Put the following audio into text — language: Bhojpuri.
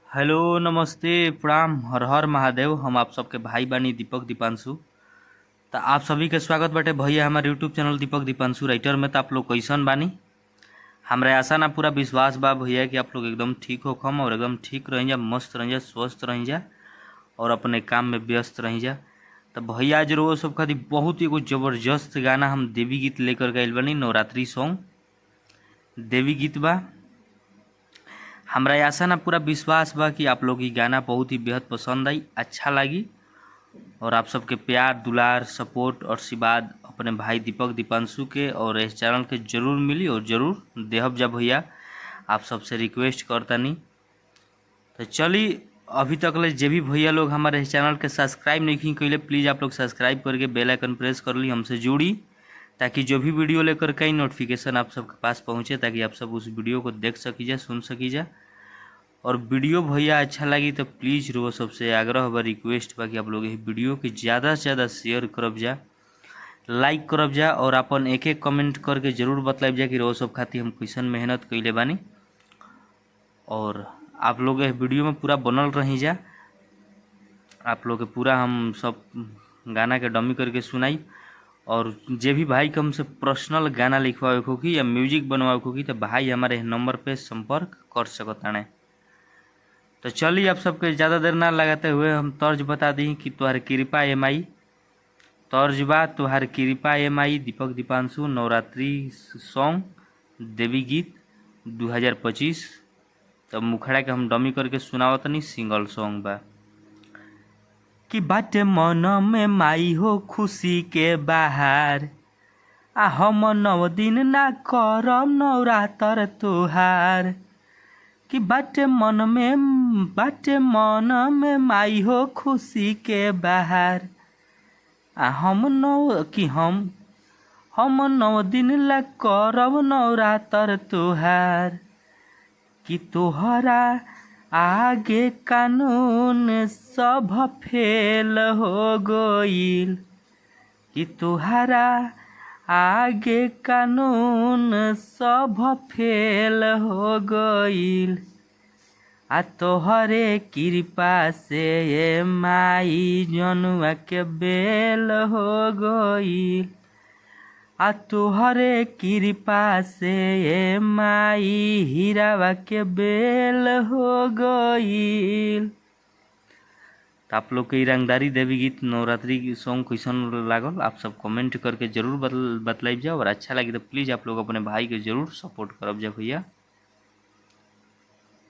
हेलो नमस्ते प्रणाम हर हर महादेव। हम आप सबके भाई बानी दीपक दीपांशु। तो आप सभी के स्वागत बाटे भैया हमारे YouTube channel Deepak Deepanshu writer में। तो आप लोग कैसन बानी? हमरा आशा ना पूरा विश्वास बा भैया कि आप लोग एकदम ठीक हो खम और एकदम ठीक रही जा, मस्त रही जा, स्वस्थ रही जा और अपने काम में व्यस्त रही जा। तो भैया आज रोज सब खातिर बहुत एगो जबरदस्त गाना हम देवी गीत लेकर गए बानी, नवरात्रि सॉन्ग देवी गीत बा। हमरा आशा ना पूरा विश्वास बा कि आप लोग ई गाना बहुत ही बेहद पसंद आई, अच्छा लगी और आप सबके प्यार दुलार सपोर्ट और आशीर्वाद अपने भाई दीपक दीपांशु के और इस चैनल के जरूर मिली और जरूर देहब जा भैया, आप सबसे रिक्वेस्ट करतानी। तो चली अभी तक ले जे भी भैया लोग हमारे इस चैनल के सब्सक्राइब नहीं कैले प्लीज़ आप लोग सब्सक्राइब करके बेल आइकन प्रेस कर ली, हमसे जुड़ी ताकि जो भी वीडियो लेकर कई नोटिफिकेशन आप सबके पास पहुंचे, ताकि आप सब उस वीडियो को देख सकी जा, सुन सकी जा। और वीडियो भैया अच्छा लगी तो प्लीज़ रो सबसे आग्रह बा, रिक्वेस्ट बा कि आप लोग वीडियो के ज़्यादा से ज़्यादा शेयर करब जा, लाइक करब जा और अपन एक एक कमेंट करके जरूर बतलाब जा कि रो सब खातिर हम कैसन मेहनत कैले बानी। और आप लोग इस वीडियो में पूरा बनल रही जा, आप लोग के पूरा हम सब गाना के डमी करके सुनाई। और जे भी भाई के हमसे पर्सनल गाना लिखवावे होखी या म्यूजिक बनवावे होखी तो भाई हमारे नंबर पे संपर्क कर सकताने। तो चलिए आप सबके ज़्यादा देर ना लगाते हुए हम तर्ज बता दी कि तुहार कृपा एम आई तर्ज बा, तुहार कृपा एम आई दीपक दीपांशु नवरात्रि सॉन्ग देवी गीत 2025। तब मुखड़ा के हम डमी करके सुनावतनी, सिंगल सॉन्ग बा कि बाटे मन में माई हो खुशी के बहार, आ हम नौ दिन ना करम नवरात्र तुहार। कि बाटे मन में माई हो खुशी के बहार, आ हम नौ कि हम नौ दिन ला करब नवरात्र तुहार। कि तोहरा आगे कानून सब फेल हो गईल, कि तोहरा आगे कानून सब फेल हो गईल, आ तोहरे कृपा से ये माई जनुआ के बेल हो गईल, आ तोहरे कृपा से ये माई हीरावा के बेल हो गईल। तो आप लोग के रंगदारी देवी गीत नवरात्रि सॉन्ग कैसन लागल आप सब कमेंट करके जरूर बतलाइब जाओ और अच्छा लगे तो प्लीज़ आप लोग अपने भाई के जरूर सपोर्ट करब जा भैया।